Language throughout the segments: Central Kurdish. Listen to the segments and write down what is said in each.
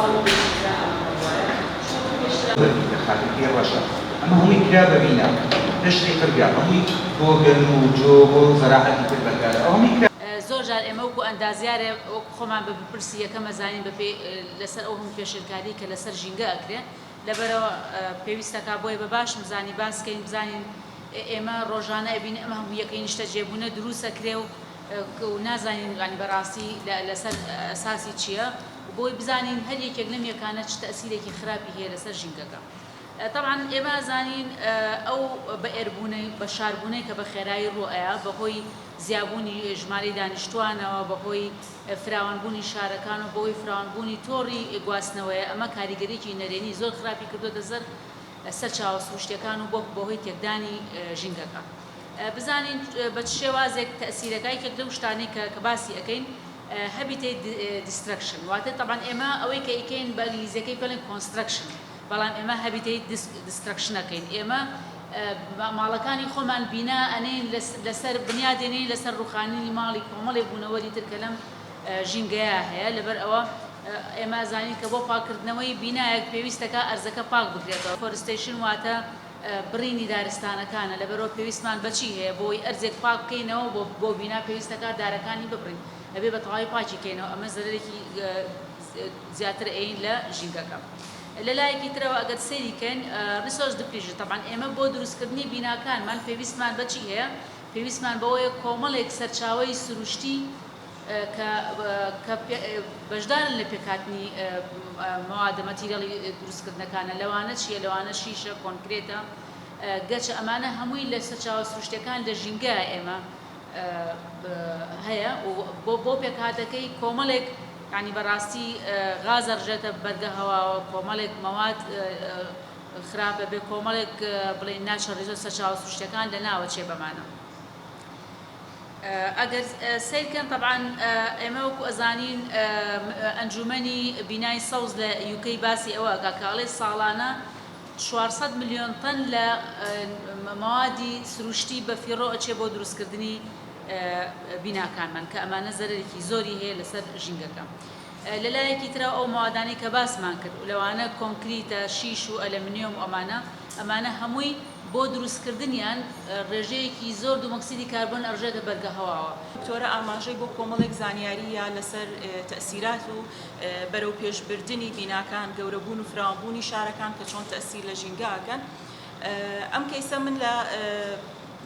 ساڵی پێشووترا ئەمە هەبوایە، چونکە پێشتر. بەرگی لە خاکەکەی ڕەشە ئەمە هەمووی کرا بە بینا دەشتی قرگە هەمووی بۆ گەنم و جۆ بۆ زەراعەتی تر بەکارە ئەو هەمووی کرا. زۆر جار ئێمە وەکو ئەندازیارێ وەکو خۆمان بە بپرسی یەکەم ئەزانین بە پێی لەسەر ئەو هەموو پێشێلکاریەی کە لەسەر ژینگە ئەکرێ لەبەرئەوە پێویستەکا بۆیە بە باشم زانی باس کەین بزانین ئێمە ڕۆژانە ئەبینین ئەم هەموو یەکەی نیشتەجێبوونە دروست ئەکرێ و و نازانین یانی بەڕاستی لەسەر ئەساسی چیە و بۆی بزانین هەر یەکێک لەم یەکانە چ تەئسیرێکی خراپی هەیە لەسەر ژینگەکە. تەبعەن ئێمە ئەزانین ئەو بە ئێربوونەی بە شاربوونەی کە بە خێرایی ڕوو ئەیا بە هۆی زیابوونی ژمارەی دانیشتووانەوە بە هۆی فراوانبوونی شارەکان و بەهۆی فراوانبوونی تۆڕی گواستنەوەیە ئەمە کاریگەریی نەرێنی زۆر خراپی کردۆتە سەر سەرچاوە سروشتیەکان و بۆ بەهۆی تێکدانی ژینگەکە. بزانین بە چ شێوازێک تەئسیرەکە یەکێک لەو شتانەی کە کە باسی ئەکەین habitat destruction واتە تەبعەن ئێمە ئەوەی کە ئەیکەین بە ئینگلیزیەکەی پێڵێن construction بەڵام ئێمە habitat destruction ئەکەین ئێمە ماڵەکانی خۆمان بینا ئەنێین لەسەر بنیادێنین لەسەر ڕوخانینی ماڵی کۆمەڵێک بوونەوەری تر کە لەم ژینگەیە هەیە لەبەر ئەوە ئێمە ئەزانین کە بۆ پاکردنەوەی بینایەک پێویستەکە ئەرزەکە پاک بکرێتەوە forestation واتە بڕینی دارستانەکانە، لەبەرئەوە پێویستمان بە چی هەیە بۆ ئەوەی ئەرزێک پاک بکەینەوە بۆ بۆ بینا پێویستەکا دارەکانی ببڕین ئەبێ بە تەواوی پاکی کەینەوە ئەمە زەرەرێکی زیاتر ئەیین لە ژینگەکە لە لایەکی ترەوە ئەگەر سەیری کەین resource depletion تەبعەن ئێمە بۆ دروستکردنی بیناکانمان پێویستمان بە چی هەیە پێویستمان بەوەیە کۆمەڵێک سەرچاوەی سروشتی کە کە بەشدارن لە پێکهاتنی مەوادە material ی دروستکردنەکانە لەوانە چییە لەوانە شیشە کۆنکرێتە گەچە ئەمانە هەمووی لە سەرچاوە سروشتیەکان لە ژینگە ئێمە هەیە و بۆ بۆ پێکهاتەکەی کۆمەڵێک یانی بەڕاستی غاز ئەڕژێتە بەرگە هەواوە کۆمەڵێک مەواد خراپە بێ کۆمەڵێک بڵێین ناچڕیزۆ سەرچاوە سروشتیەکان لە ناوە چێ بەمانە. ئەگەر سەیر کەن تەبعەن ئێمە وەکو ئەزانین ئەنجومەنی بینای سەوز لە یوکەی باسی ئەوە ئەکا کە ئەڵێ ساڵانە 400 ملیۆن تەن لە مەوادی سروشتی بە فیڕۆ ئەچێ بۆ دروستکردنی بیناکانمان کە ئەمانە زەرەرێکی زۆری هەیە لەسەر ژینگەکە. لە لایەکی ترەوە ئەو مەوادانەی کە باسمان کرد لەوانە کۆنکریتە، شیش و ئەلەمنیۆم و ئەمانە، ئەمانە هەمووی بۆ دروستکردنیان ڕێژەیەکی زۆر دومۆکسیدی کاربۆن ئەڕژێتە بەرگە هەواوە. دکتۆرە ئاماژەی بۆ کۆمەڵێک زانیاری یا لەسەر تەئسیرات و بەرەو پێش بردنی بیناکان، گەورە بوون و فراوان بوونی شارەکان کە چۆن تەئسیر لە ژینگە ئەکەن. ئەم کەیسە من لە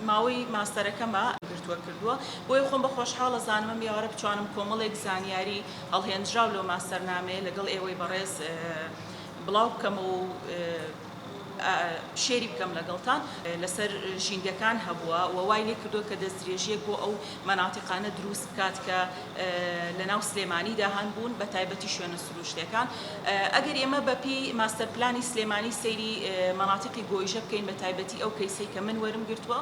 ماوەی ماستەرەکەما گرتووە کردووە بۆیە خۆم بە خۆشحاڵ ئەزانم ئەم ئێوارە بتوانم کۆمەڵێک زانیاری هەڵهێنجراو لەو ماستەرنامەیە لەگەڵ ئێوەی بەڕێز بڵاو بکەمەوە و share ی بکەم لەگەڵتان. لەسەر ژینگەکان هەبووە و وای لێکردووە کە دەستدرێژییەک بۆ ئەو مەناتیقانە دروست بکات کە لەناو سلێمانیدا هەن بوون بە تایبەتی شوێنە سروشتیەکان. ئەگەر ئێمە بە پێی ماستەر پلانی سلێمانی سەیری مەناتیقی گۆیژە بکەین بە تایبەتی ئەو کەیسەی کە من وەرم گرتووە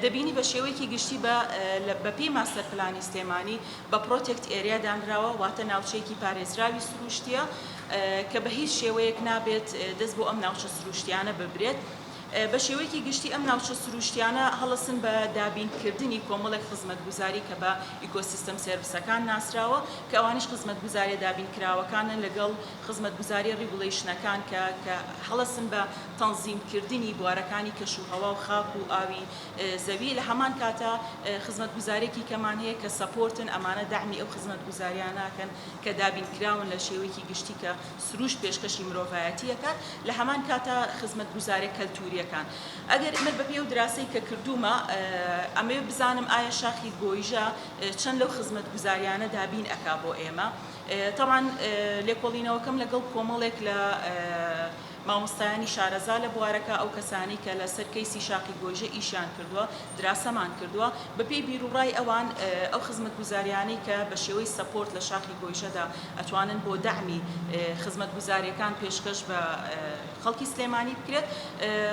دەبینی بە شێوەیەکی گشتی بە بە پێی ماستەر پلانی سلێمانی بە protect area دانراوە واتە ناوچەیەکی پارێزراوی سروشتیە کە بە هیچ شێوەیەک نابێت دەست بۆ ئەم ناوچە سروشتیانە ببرێت. بە شێوەیەکی گشتی ئەم ناوچە سروشتیانە هەڵەسن بە دابینکردنی کۆمەڵێک خزمەتگوزاری کە بە ecosystem service ەکان ناسراوە کە ئەوانیش خزمەتگوزاریە دابینکراوەکانن لەگەڵ خزمەتگوزاریە regulation ەکان کە کە هەڵەسن بە تەنزیمکردنی بوارەکانی کەش و هەوا و خاک و ئاوی زەوی لە هەمان کاتا خزمەتگوزارێکی کەمان هەیە کە support ن ئەمانە دەعمی ئەو خزمەتگوزاریانە ئەکەن کە دابینکراون لە شێوەیەکی گشتی کە سروشت پێشکەشی مرۆڤایەتی ئەکات لە هەمان کاتا خزمەتگوزارە کەلتوریەکان ئەگەر من بەپێی ئەو دراسەی کە کردوومە ئەمەوێ بزانم ئایا شاخی گۆیژە چەند لەو خزمەتگوزاریانە دابین ئەکا بۆ ئێمە تەبعەن لێکۆڵینەوەکەم لەگەڵ کۆمەڵێک لە مامۆستایانی شارەزا لە بوارەکە، ئەو کەسانەی کە لە سەر کەیسی شاخی گۆیژە ئیشیان کردووە، دراسەمان کردووە، بە پێی بیروڕای ئەوان ئەو خزمەتگوزاریانەی کە بە شێوەی support لە شاخی گۆیژەدا ئەتوانن بۆ دەعمی خزمەتگوزاریەکان پێشکەش بە خەڵکی سلێمانی بکرێت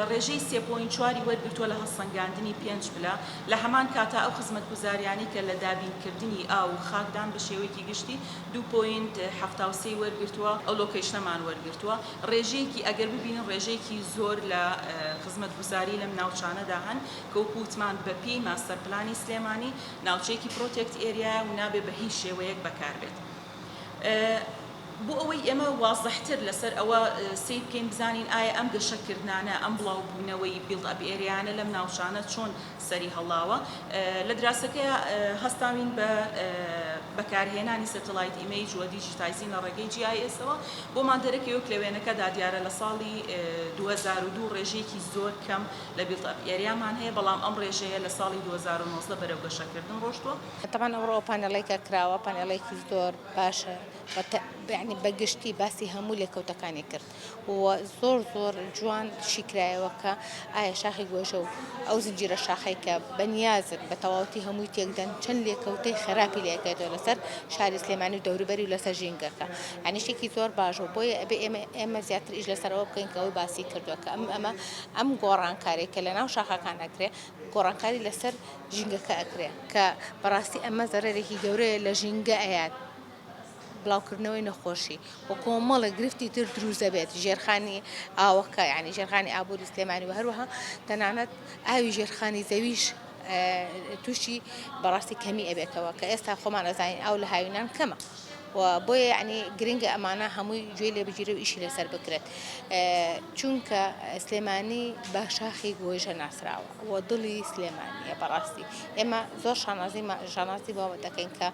ڕێژەی سێ point چواری وەرگرتووە لە هەڵسەنگاندنی پێنج پلە، لە هەمان کاتا ئەو خزمەتگوزاریانەی کە لە دابینکردنی ئاو و خاکدان بە شێوەیەکی گشتی دوو point 73 وەرگرتووە، ئەو location ەمان وەرگرتووە. ڕێژەیەکی ئەگەر ببینن ڕێژەیەکی زۆر لە خزمەتگوزاری لەم ناوچانەدا هەن کە وەکو وتمان بە پێی ماستەر پلانی سلێمانی ناوچەیەکی protect area یە و نابێ بە هیچ شێوەیەک بەکار بێت. بۆ ئەوەی ئێمە وازحتر لەسەر ئەوە سەیر بکەین بزانین ئایا ئەم گەشەکردنانە، ئەم بڵاوبوونەوەی built up area یانە لەم ناوچانە چۆن سەری هەڵداوە، لە دراسەکەیا هەستاوین بە بەکارهێنانی satellite image و digitizing لە ڕێگەی GIS ەوە بۆمان دەرەکەوێت وەک لە وێنەکەدا دیارە لە ساڵی 2002 ڕێژەیەکی زۆر کەم لە built up area مان هەیە، بەڵام ئەم ڕێژەیە لە ساڵی 2019 بەرەو گەشەکردن ڕۆشتووە. تەبعەن ئەمڕۆ ئەو پانێڵەی کە کراوە پانێڵێکی زۆر باشە و یانی بە گشتی باسی هەموو لێکەوتەکانی کرد و زۆر زۆر جوان شیکرایەوە کە ئایا شاخی گۆژە و ئەو زنجیرە شاخەی کە بەنیازن بە تەواوەتی هەمووی تێکدەن چەند لێکەوتەی خراپی لێکەوتەوە لەسەر شاری سلێمانی و دەوروبەری و لەسەر ژینگەکە یانی شتێکی زۆر باش و بۆیە ئەبێ ئێمە ئێمە زیاتر ئیش لەسەر ئەوە بکەین کە ئەوەی باسی کردووە کە ئەم ئەمە ئەم گۆڕانکاری کە لەناو شاخەکان ئەکرێ گۆڕانکاری لەسەر ژینگەکە ئەکرێ کە بەڕاستی ئەمە زەرەرێکی گەورەیە لە ژینگە ئەیات بڵاوکردنەوەی نەخۆشی و کۆمەڵێک گرفتی تر دروست دەبێت ژێرخانی ئاوەکە یعنی ژێرخانی ئابووری سلێمانی و هەروەها تەنانەت ئاوی ژێرخانی زەویش تووشی بەڕاستی کەمی ئەبێتەوە کە ئێستا خۆمان ئەزانین ئاو لە هاوینان کەمە و بۆیە یعنی گرنگە ئەمانە هەمووی گوێی لێ بگیرێ و ئیشی لەسەر بکرێت چونکە سلێمانی بە شاخی گۆیژە ناسراوە و دڵی سلێمانیە بەڕاستی ئێمە زۆر شانازی شانازی بەوە دەکەین کە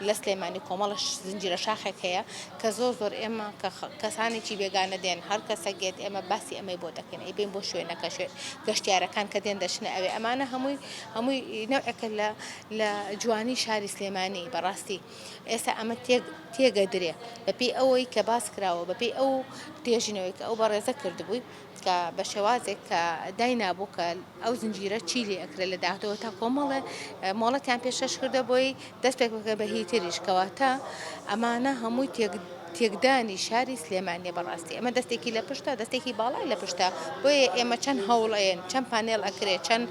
لە سلێمانی کۆمەڵە زنجیرە شاخێک هەیە کە زۆر زۆر ئێمە کە کەسانێکی بێگانە دێن هەر کەسە گێت ئێمە باسی ئەمەی بۆ دەکەین ئەیبەین بۆ شوێنەکە شوێن گەشتیارەکان کە دێن دەچنە ئەوێ ئەمانە هەمووی هەمووی نەوعێکە لە لە جوانی شاری سلێمانی بەڕاستی ئێستا ئەمە تێک تێگەدرێ بەپێی ئەوەی کە باس کراوە بەپێی ئەو توێژینەوەی کە ئەو بەڕێزە کردبووی کە بە شێوازێک کە داینابوو کە ئەو زنجیرە چی لێ ئەکرێت لە داهاتووە تا کۆمەڵێ مۆڵەتیان پێشکەش کردە بۆی دەست پێک بکە بە هیتریش کەواتە ئەمانە هەمووی تێک تێکدانی شاری سلێمانیە بەڕاستی ئەمە دەستێکی لە پشتە دەستێکی باڵای لە پشتە بۆیە ئێمە چەند هەوڵەیەن چەند پانێڵ ئەکرێ چەند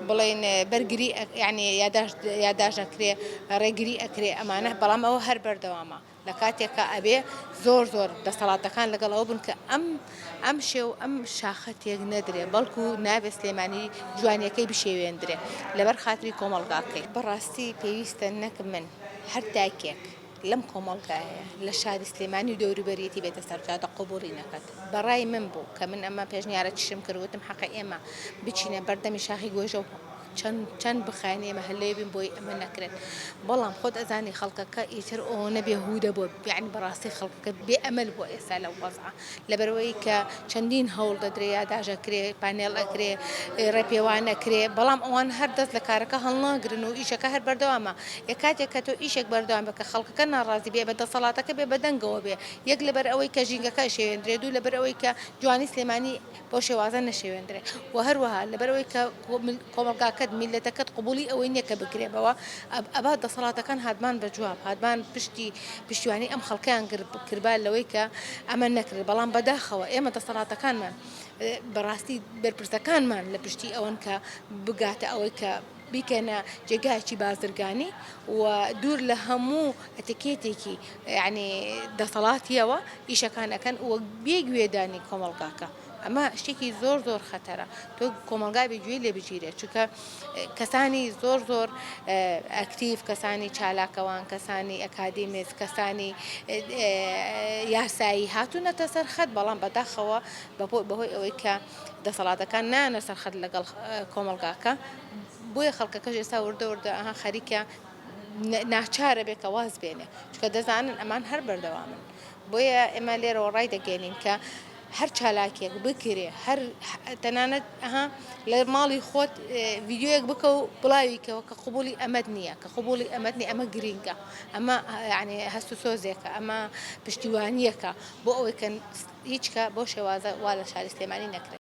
بڵێن بەرگری یعنی یاداش ئەکرێ ڕێگری ئەکرێ ئەمانە بەڵام ئەوە هەر بەردەوامە لە کاتێکا ئەبێ زۆر زۆر دەسەڵاتەکان لەگەڵ ئەوە بن کە ئەم ئەم شێو ئەم شاخە تێک نەدرێ بەڵکو نابێ سلێمانی جوانیەکەی بشێوێندرێ لەبەر خاتری کۆمەڵگاکەی. بەڕاستی پێویستە نەک من هەر دایکێک لەم کۆمەڵگایە لە شاری سلێمانی و دەوروبەریەتی بێتە سەر جادە قبوڵی نەکات بەڕای من بوو کە من ئەمە پێشنیارەکیشم کرد وتم حەقە ئێمە بچینە بەردەمی شاخی گۆیژە و چەند چەند بخایەنێ ئێمە هەر لەوێ بین بۆی ئەمە نەکرێت بەڵام خۆت ئەزانی خەڵکەکە ئیتر ئەوەنە بێهودە بووە یانی بەڕاستی خەڵکەکە بێ ئەمەل بووە ئێستا لەو وەزعە لەبەرئەوەی کە چەندین هەوڵ دەدرێ یاداش ئەکرێ پانێڵ ئەکرێ ڕێپێوان ئەکرێ بەڵام ئەوان هەر دەست لە کارەکە هەڵناگرن و ئیشەکە هەر بەردەوامە ئێ کاتێک کە تۆ ئیشێک بەردەوام بێ کە خەڵکەکە ناڕازی بێ بە دەسەڵاتەکە بێ بەدەنگەوە بێ یەک لەبەر ئەوەی کە ژینگەکە ئەشێوێندرێ دوو لەبەر ئەوەی کە جوانی سلێمانی بەو شێوازە نەشێوێندرێ و هەروەها لەبەرئەوەی کە کۆمەڵگاکەت میللەتەکەت قبوڵی ئەوەی نیە کە بکرێ بەوە ئەبا دەسەڵاتەکان هاتبان بە جواب هاتبان پشتی پشتیوانی ئەم خەڵکەیان کردبا لەوەی کە ئەمە نەکرێت بەڵام بەداخەوە ئێمە دەسەڵاتەکانمان بەڕاستی بەرپرسەکانمان لە پشتی ئەوەن کە بگاتە ئەوەی کە بیکەنە جێگایەکی بازرگانی و دوور لە هەموو ئەتیکێتێکی یعنی دەسەڵاتیەوە ئیشەکان ئەکەن و بێ گوێدانی کۆمەڵگاکە ئەمە شتێکی زۆر زۆر خەتەرە تۆ کۆمەڵگا بێ گوێی لێ بگیرێت چونکە کەسانی زۆر زۆر ئەکتیڤ کەسانی چالاکەوان کەسانی ئەکادیمیست کەسانی یاسایی هاتوونەتە سەر خەت بەڵام بەداخەوە بەهۆی ئەوەی کە دەسەڵاتەکان نایەنە سەر خەت لەگەڵ کۆمەڵگاکە بۆیە خەڵکەکەش ئێستا وردە وردە ئەها خەریکە ناچارە بێ کە واز بێنێ چونکە دەزانن ئەمان هەر بەردەوامن بۆیە ئێمە لێرەوە ڕای دەگەێنین کە هەر چالاکیەک بکرێ هەر تەنانەت ئەها لە ماڵی خۆت ڤیدیۆیەک بکە و بڵاویکەوە کە قوبولی ئەمەت نییە کە قوبولی ئەمەت نیە ئەمە گرینگە ئەمە یعنی هەست و سۆزێکە ئەمە پشتیوانیەکە بۆ ئەوەی کە هیچ کە بەو شێوازە وا لە شاری سلێمانی نەکرێت.